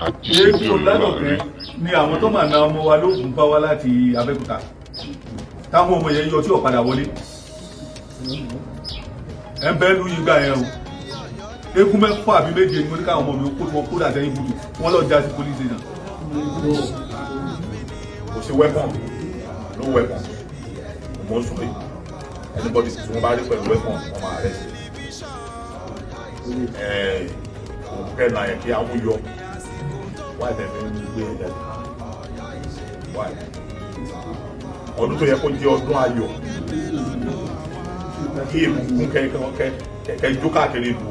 Àjíṣebí Eégún Ọ̀yọ́ là ń Ládọ̀kẹ́ rí. ni àwọn tó máa na ọmọ wa lóògùn bá wá láti Abẹ́òkúta, táwọn ọmọ yẹn yọ tí ò padà wọlé. Ẹ ń bẹ́ẹ̀ lù yín gbà yẹn o. Eégún mẹ́fà àbí méje ni mo ní káwọn ọmọ mi kó tí wọ́n kó dà sẹ́yìn ibùdó, wọ́n lọ já sí police station. Kò sí weapon, no weapon. Mo ń sọ yìí, anybody tí wọ́n bá rí pẹ̀lú weapon, wọ́n máa arrest ẹ̀. Òun kẹ́ náà yẹ kí àwọn yọ. Why tẹ̀ fi ń gbé ẹ̀ jáde? Why? Ọdún tó yẹ kó jẹ́ ọdún ayọ̀, kí ìbùkún kẹ kẹ kẹ kẹ jó káàkiri ìlú,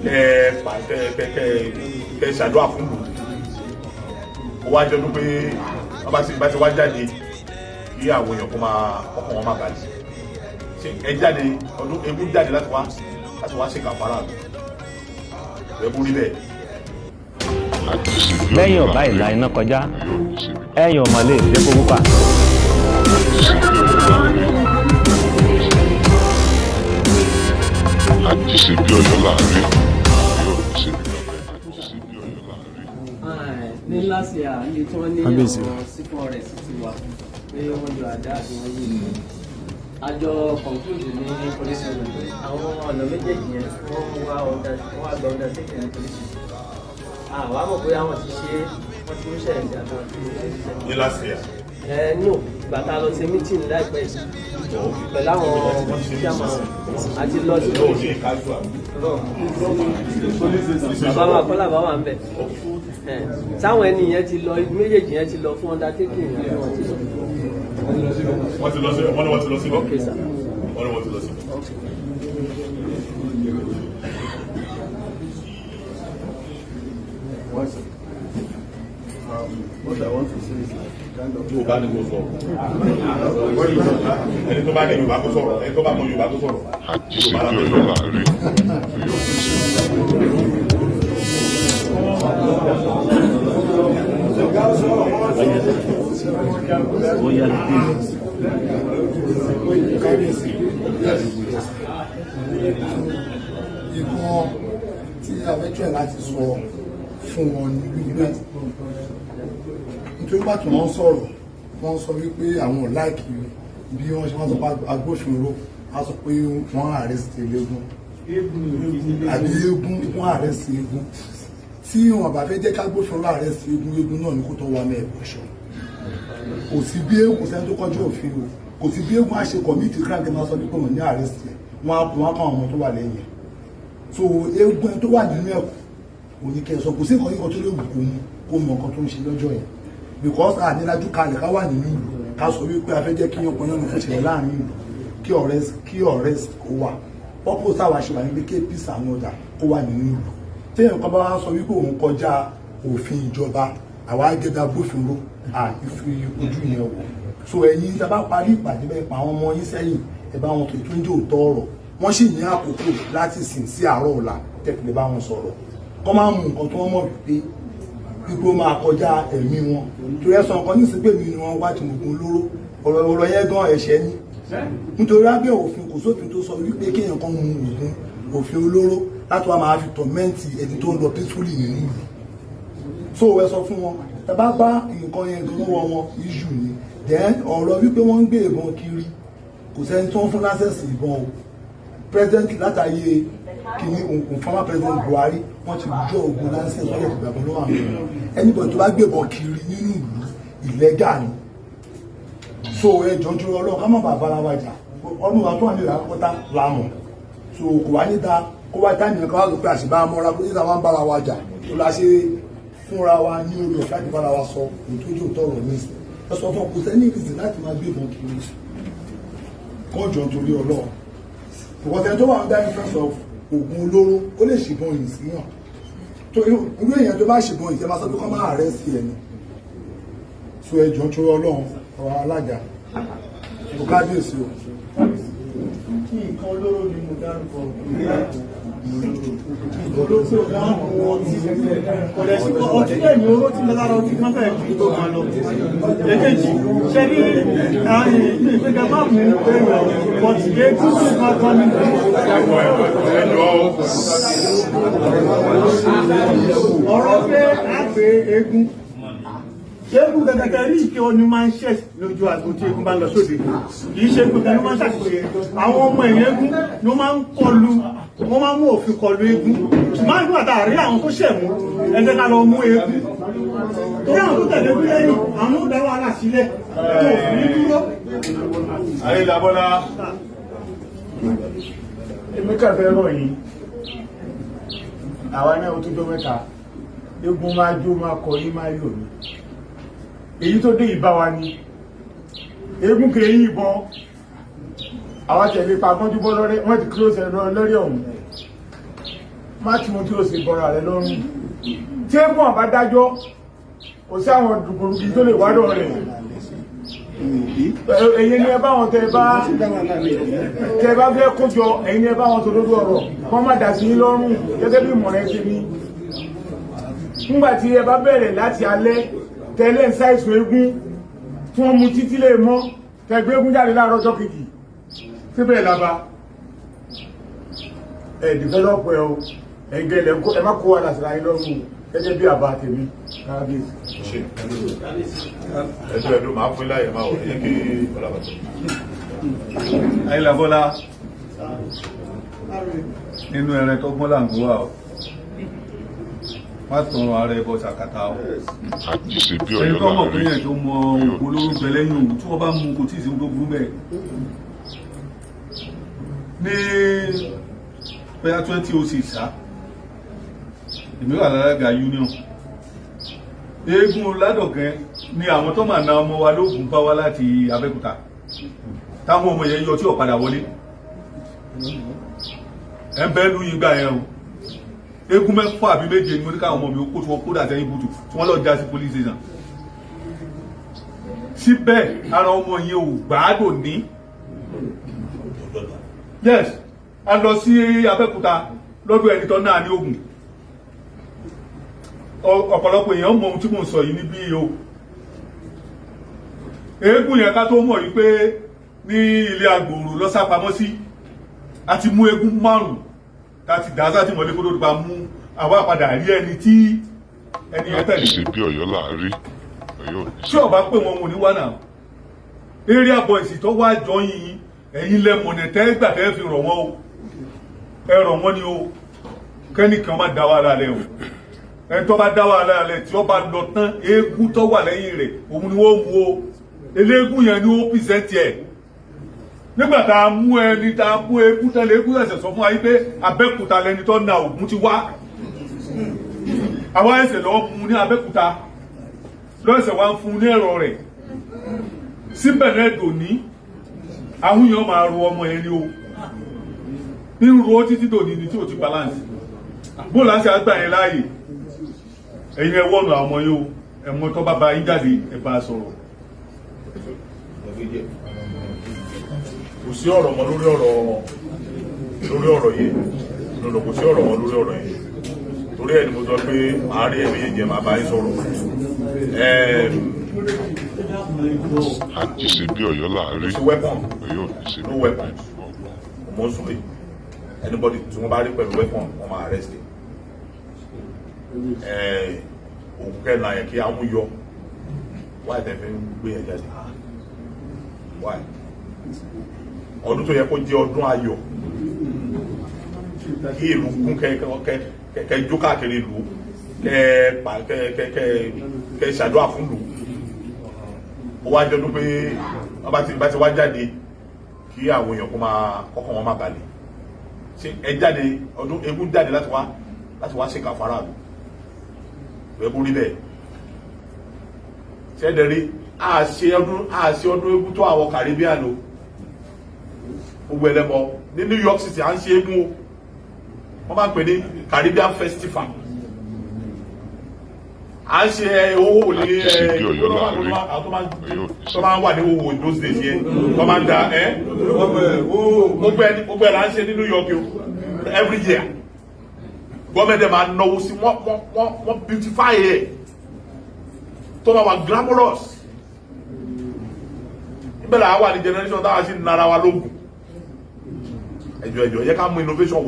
kẹ pa kẹ kẹ kẹ kẹ ṣàdúrà fún ìlú, ó wá jẹ́ ọdún pé wọ́n bá ti wá jáde kí àwọn èèyàn kó máa ọkàn wọn má balẹ̀. Ṣe ẹ jáde ọdún, eégún jáde láti wá ṣe kàfàrà lọ, eégún rí bẹ́ẹ̀. Àjíṣebí Lẹ́yìn Ọ̀yọ́ ọ̀bá là ń ìlà rí. iná kọjá, Ọ̀yọ́ ò ní ṣe bí ẹ̀yìn ọ̀mọ̀lé ìdẹ́kọ̀ púpà. Àjíṣebí Ọ̀yọ́ là ń rí. Àjíṣebí Ọ̀yọ́ là ń rí. Ọ̀yọ́ ò ní ṣe bí bàbá ẹ̀. Àjíṣebí Ọ̀yọ́ là ń rí. Ní last year ní tí wọ́n ní Kábíyèsí. àwọn C4S ti wà pé wọ́n yọ àdá àti wọ́n yìí, àjọ conclude ní police station pé àwọn ọ̀nà méjèèjì yẹn, wọ́n wá gba undertaking ní police station. Àwa mọ̀ bóyá wọ́n ti ṣe é, wọ́n ti ń ṣe ẹ̀sìn àti wọ́n ti ń ṣe ṣiṣẹ́. Ní last year? Ẹ no, ìgbà tá a lọ ṣe meeting láìpẹ́ yìí pẹ̀lú àwọn chairman àti lọ sí Yóò ní casual. Bàbá wa kọ́lá bá wà ń bẹ̀. Sáwọn ẹni yẹn ti lọ, méjèèjì yẹn ti lọ fún undertaking yẹn, wọ́n ti lọ. Wọ́n ti lọ síbẹ̀, wọ́n ní wọ́n ti lọ síbẹ̀. Okay, sir. Wọ́n ní wọ́n ti lọ síbẹ̀. Okay. One second. What I want to say is like kind of. Yorùbá ni kò sọ̀rọ̀. Ẹni tó bá ní Yorùbá kó sọ̀rọ̀, ẹni tó bá mọ Yorùbá kó sọ̀rọ̀. Àjíṣebí Ọ̀yọ́ là ń rí. Ọ̀yọ́ ò ní ṣe bí Kábíyèsí, nǹkan tí a fẹ́ try láti sọ fún wọn ní wípé, nítorí pàtó wọ́n sọ̀rọ̀, wọ́n sọ wípé àwọn ò like bí wọ́n ṣe, wọ́n sọ pé agbófinró wọ́n sọ pé wọ́n arrest eléégún àbí eégún, wọ́n arrest eégún. Tí wọn bá fẹ́ jẹ́ kágbófinró arrest eégún, eégún náà ní kó tó wá mẹ́ẹ̀bọ̀ṣọ́. Kò sí bí kò sẹ́ni tó kọjú òfin o. Kò sí bí eégún á ṣe commit crime kí n máa sọ pé wọ́n ní arrest ẹ̀, wọ́n á kọ́ àwọn ọmọ tó wà lẹ́yìn ẹ̀. So eégún ẹni tó wà nínú ẹ̀kú òní kẹ́ ẹ sọ, kò sí nǹkan kíkan tó lè wù kó mú kó mọ nǹkan tó ń ṣe lọ́jọ́ yẹn, because ànílájú kalẹ̀ ká wà nínú ìlú, ká sọ wípé a fẹ́ jẹ́ kí ọkùnrin náà kó ṣẹlẹ̀ láàrin ìlú, kí arrest kó wà. Purpose táwa ṣe wà ní pé kí peace and order kó wà nínú ìlú. Téèyàn kan bá wá sọ wípé òun kọjá òfin ìjọba, àwa gẹ́gẹ́ agbófinró àìfi ojú yẹn wò. So ẹ̀yin tá a bá parí ìpàdé bẹ́ẹ̀, pa àwọn ọmọ yín sẹ́yìn, ẹ bá wọn tó tún jẹ́ òótọ́ ọ̀rọ̀. Wọ́n sì ní àkókò láti sìn sí àárọ̀ ọ̀la tẹ̀lé bá wọn sọ̀rọ̀, kọ́ máa mú nǹkan tó wọ́n mọ̀ wípé ó máa kọjá ẹ̀mí wọn. Torí ẹ̀sán kan nísìnyí pé mi ni wọ́n wá tí mo gun lóró, ọ̀rọ̀ yẹn gan ẹ̀ṣẹ̀ ni, nítorí lábẹ́ òfin, kò sófin tó sọ wípé kéèyàn kan mu oògùn òfin olóró láti wá máa fi torment ẹni tó ń lọ peacefully nínú ìlú. So ẹ sọ fún wọn, tẹ bá bá nǹkan yẹn gan lọ́wọ́ wọn, issue ni. Then ọ̀rọ̀ wípé wọ́n ń gbé ìbọn kiri, kò sẹ́ni tó ń fún license ìbọn o. President látàyè kìíní òǹkùn, former President Buhari, wọ́n ti jọ ogun license, wọ́n lè fi gbàgbọ́ lọ́wọ́ àwọn èèyàn. Anybody tó bá gbébọn kiri nínú ìlú, illegal ni. So ẹ jọ̀ọ́, nítorí Ọlọ́run, ká má bàa bára wa jà. Ọdún wa tó wà nílùú àkọ́kọ́tà lámọ̀, so kò wá níta kó wá táìmì kan wá sọ pé àṣìbá mọ́ra kó níta wá ń bára wa jà tó la ṣe fúnra wa ní orí ọ̀fẹ́ àti bára wa sọ òtójú tọrọ ní ìsìn. Ẹ sọ fún kò sẹ́ni ìrìsì láti máa gbé ìbọn kiri kọ́. Jọ nítorí Ọlọ́run, because ẹni tó wà under influence of oògùn olóró, ó lè ṣìbọn yìí síyàn. Tó irú èèyàn tó bá ṣìbọn yìí, ṣe máa sọ pé kọ́ máa arrest ẹ̀ ni? So ẹ jọ̀ọ́, nítorí Ọlọ́run, ọ̀rọ̀ alága kò, kábíyèsí o. Nǹkan olóró ni mo dárúkọ, olóró dáhùn ọtí, kò lè sí ọtí lẹ́yìn oró tí lára ọtí kan fẹ́ẹ̀ kí tó máa lọ. Èkejì ṣe ní ìgbéga má mú èèyàn bọ̀tì eégún sí kankan ní. Ẹjọ́. Ọ̀rọ̀ pé pé eégún, eégún gẹ́gẹ́ rí ìké ọ ni máa ń ṣẹ̀ lójú àgbo tí eégún bá ń lọ sóde. Kì í ṣe eégún gẹ́gẹ́ ló máa ń ṣàṣìṣe. Àwọn ọmọ ẹ̀yìn eégún ló máa ń kọlu, wọ́n máa ń mú òfin kọlu eégún. Ṣùgbọ́n nígbà tá a rí àwọn tó ṣẹ̀ mú, ẹ jẹ́ ká lọ mú eégún, torí àwọn tó tẹ̀lé eégún lẹ́yìn, àwọn ó dá wàhálà sílẹ̀ tó òfin ní dúró. Ayélabọ́lá. Èmi kàn fẹ́ rọ̀ yín. Àwa náà, ó tó jọ mẹ́ta. Eégún máa jó, máa kọ yín, máa yọ̀ mí. Èyí tó dé ìbá wa ni eégún kì í yìnbọn. Àwa tẹ̀lé pa gbọ́njú bọ́ lọ́rẹ́, wọ́n ti close ẹ̀rọ lórí ọ̀hún. Má tí mo tí ó sì bọ́ra rẹ lọ́rùn. Tí eégún ọ̀bá dájọ́, kò sí àwọn dùgbòlùgì tó lè wádọ̀ rẹ̀. Èyí ni ẹ bá wọn tẹ bá fẹ́ kójọ, ẹ̀yin ni ẹ bá wọn tó lójú ọ̀rọ̀ kọ́ má dà sí yín lọ́rùn gẹ́gẹ́ bí ìmọ̀ràn ẹ ṣe ní. Nígbà tí ẹ bá bẹ̀rẹ̀ láti alẹ́ tẹ́lẹ̀ ń ṣàìsùn eégún tí wọ́n mu títí lè mọ́, tẹgbẹ́ eégún jáde láàárọ̀ ọjọ́ kejì síbẹ̀ làbá ẹ̀ develop ẹ o. Ẹ̀gẹ́ ẹ má kó wa làṣìlá yín lọ́rùn gẹ́gẹ́ bí àbá tèmi, kábíyèsí. Ṣe ẹdún ẹdún máa fún iláyẹ máa wọ ẹ kí ọlọ́pàá. Ayélabọ́lá, nínú ẹran tó gbọ́n là ń gbọ́ wa o. Má tọrọ ara ẹ bọ sàkàtà o. Àjíṣe bí Ẹni Ọ̀yọ́ tó mọ̀ pé láàrin. yẹn tó mọ ògùn olóró bẹ lẹ́yìn òun tí wọ́n bá mú, kò tí ì sí ohun tó burú bẹ́ẹ̀. Ní bóyá 2006 sá, èmi wà lálága union. Eégún ládọ̀gẹ́ ni àwọn tó máa na ọmọ wa lóògùn bá wá láti Abẹ́òkúta, táwọn ọmọ yẹn yọ tí ò padà wọlé. Ẹ ń bẹ́ẹ̀ lù yín gbà yẹn o. Eégún mẹ́fà àbí méje ni mo ní káwọn ọmọ mi ó kó, tí wọ́n kó dà sẹ́yìn bùtù, tí wọ́n lọ já sí police station. Síbẹ̀ ara ọmọ yẹn ò gbádùn ní. Yes, a lọ sí Abẹ́òkúta lọ́dọ̀ ẹni tó náà ní ogun. Ọ̀pọ̀lọpọ̀ èèyàn mọ ohun tí mò ń sọ yìí níbí o. Eégún yẹn, ká tó mọ̀ yìí pé ní ilé agbòrò lọ́sàpamọ́ sí, a ti mú eégún márùn-ún tá a ti dá sátìmọ́lé kó tó di pa mú àwa padà rí ẹni tí ẹni yẹn tẹ̀lé. Àjíṣe bí Ọ̀yọ́ láàrin, Ọ̀yọ́ ò ní Tí ọba pé wọn ò ní wá náà. Area boys tó wá jọ yín, ẹ̀yin lẹ mọ̀nà tẹ́ gbà tẹ́ fi rọ̀ wọ́n o. Ẹ rọ̀ wọ́n ni o, kẹ́nìkan má dá wàhálà lẹ̀ o. Ẹni tó bá dá wàhálà lẹ̀, tí ó bá lọ tán, eégún tó wà lẹ́yìn rẹ̀, òun ni wọ́n mú o. Eléégún yẹn ni ó present ẹ̀. Nígbà tá a mú ẹni tá a mú eégún tẹ́lẹ̀, eégún ẹ̀sẹ̀ sọ fún wa yí pé Abẹ́òkúta lẹni tó na Ògún ti wá. Àwa ẹsẹ̀ lọ́ọ́ mú ní Abẹ́òkúta, lọ́sẹ̀ wá ń fún un ní ẹ̀rọ rẹ̀. Síbẹ̀ náà dòní, àwọn èèyàn máa ro ọmọ yẹn ni o ń ro títí dòní ni tí ò ti balance. Bó láti àgbà yẹn láàyè, ẹ̀yin ẹ wọ́nu àwọn ọmọ yìí o. Ẹ̀mọ́ tó bá ba yín jáde, ẹ bá a sọ̀rọ̀. Kò sí ọ̀rọ̀ mọ́ lórí ọ̀rọ̀ yìí lọ́dọ̀. Kò sí ọ̀rọ̀ mọ́ lórí ọ̀rọ̀ yìí, torí ẹ̀ ni mo sọ pé màá rí ẹ̀mí yẹn jẹ́, màá bá yín sọ̀rọ̀. Àjíṣe bí Ọ̀yọ́ láàrin. Sí weapon. Ọ̀yọ́ ò ní ṣe No weapon. Mo ń sọ yìí, anybody tí wọ́n bá rí pẹ̀lú weapon, wọ́n máa arrest ẹ̀. Òkú kẹ́nà yẹn kí àwọn yọ. Why tẹ̀ fi ń gbé yẹn jáde? Why? Ọdún tó yẹ kó jẹ́ ọdún ayọ̀, kí ìlú kún, kẹ kẹ kẹ jó káàkiri ìlú, kẹ pa kẹ kẹ kẹ kẹ ṣàdúrà fún ìlú, ó wá jọdún pé wọ́n bá ti wá jáde kí àwọn èèyàn kó máa kọ́kọ́ wọn má balẹ̀. Ṣé ẹ jáde ọdún eégún jáde láti wá ṣèkà faraàlú ẹ kó rí bẹ́ẹ̀? Ṣé ẹ dẹ̀ rí àṣe ọdún eégún tó àwọn Caribbean o? Gbogbo ẹlẹ́mọ ní New York City, à ń ṣe eégún o. Wọ́n máa ń pè ní Caribbean Festival. À ń ṣe owó òlé Àjíṣe bí Ọ̀yọ́ láàrin. tó máa ń wà ní owó in those days yẹn, tó máa ń da ẹ gbogbo ẹ là ń ṣe ní New York o. Every year, gọ́ọ̀mẹ̀ntì máa náwó sí wọ́n beautify ẹ̀ tó máa wà glamorous. Níbẹ̀ là wà ní generation táwa sì nara wa lóògùn. Ẹjọ ẹjọ yẹ ká mú innovation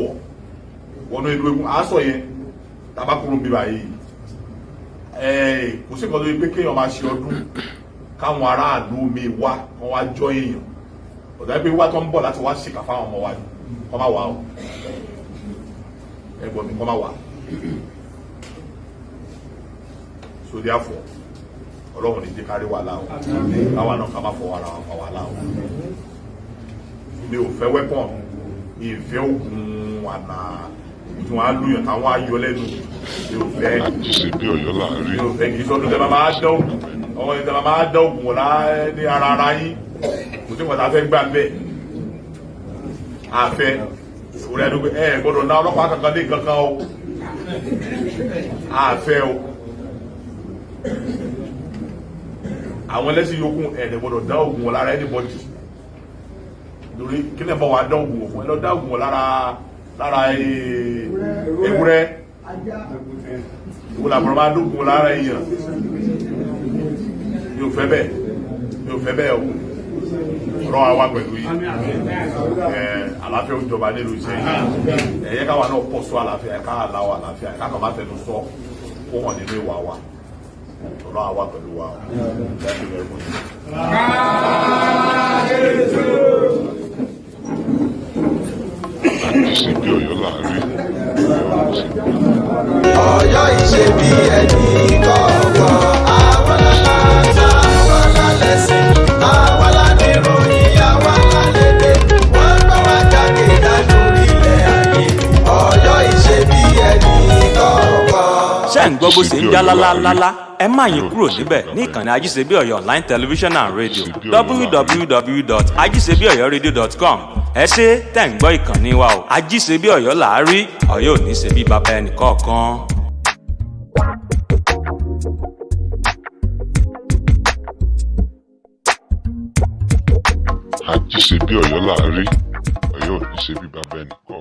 wọnú ìlú egun àásọ yẹn. Tàbá kúrò ń bíbá yìí, Kò sí nǹkan tó yẹ pé kéèyàn máa ṣe ọdún káwọn aráàlú mi wá kán wá jọ èèyàn ọ̀dà pé wá tó ń bọ̀ láti wá ṣìkà fáwọn ọmọ wa ni, kọ́ máa wà o. Ẹ̀gbọ́n mi, kọ́ máa wà. So therefore, Ọlọ́run ní jẹ́ kárí wàhálà o. Káwa náà ká má fọwọ́ ara wa fa wàhálà o. Mi ò fẹ́ weapon, mi ò fẹ́ oògùn àná tí wọ́n á lóyún táwọn á yọ lẹ́nu. Mi ò fẹ́. Àjíṣe bí Ọ̀yọ́ là ń rí. Mi ò fẹ́. Kì í sọdún tẹ́ bá máa dán ògùn ọmọ tẹ́ bá máa dán ògùn wọ̀lá ní ara ara yín. Kò sí nǹkan tá a fẹ́ gbà bẹ́ẹ̀. Àfẹ́ òrẹ́ àdúgbò ẹ gbọ́dọ̀ ná ọlọ́pàá kankan ní kankan o. Àfẹ́ o. Àwọn ẹlẹ́sìn yòókù ẹ̀ẹ́dẹ̀ gbọ́dọ̀ dán ògùn wọ̀ lára anybody, lórí kí lè bọ̀ wá dán ògùn wọ̀ fún ẹ lọ dán ògùn wọ̀ lára ewúrẹ́. Ìwọ làbọ̀rọ̀ máa dógùn lára èèyàn. Mi ò fẹ́ bẹ́ẹ̀, mi ò fẹ́ bẹ́ẹ̀ o. Ọ̀rọ̀ wa wà pẹ̀lú yìí. Ẹ àlàáfíà ó jọba nílùú Ìṣẹ́yìn. Ẹ yẹ káwa náà pọ̀ sọ àlàáfíà ẹ, ká aláwọ̀ àlàáfíà ẹ, ká kàn má fẹnu sọ kó hàn nínú ìwà wa. Ọ̀rọ̀ wa wà pẹ̀lú wa o. Thank you very much. Àjíṣe bí Ọ̀yọ́ là ń rí. Ọ̀yọ́ ò ní ṣe bí. Ọ̀yọ́ ìṣe bí ẹni kọ̀ọ̀kan. Àwọn lálàtà, àwọn lálẹ́sìn, àwọn lánìròyìn, àwọn lálẹ́dẹ̀. Wọ́n gbọ́ wá jákèjádò ilẹ̀ ayé. Ọ̀yọ́ ìṣe bí ẹni kọ̀ọ̀kan. Ṣé ń gbọ́ bó ṣe ń já lálálálá? Ẹ má yín kúrò níbẹ̀ ní ìkànnì Ajíṣebí Ọ̀yọ́ online television and radio, www.ajisebiọyọradio.com. Ẹ ṣé tẹ̀ ń gbọ́ ìkànnì wa o. Ajíṣebí Ọ̀yọ́ làárí, Ọ̀yọ́ ò ní ṣe bí baba ẹnì kọ̀ọ̀kan. Àjíṣe bí Ọ̀yọ́ là ń rí. Ọ̀yọ́ ò ní ṣe bí baba ẹnì kọ̀ọ̀kan.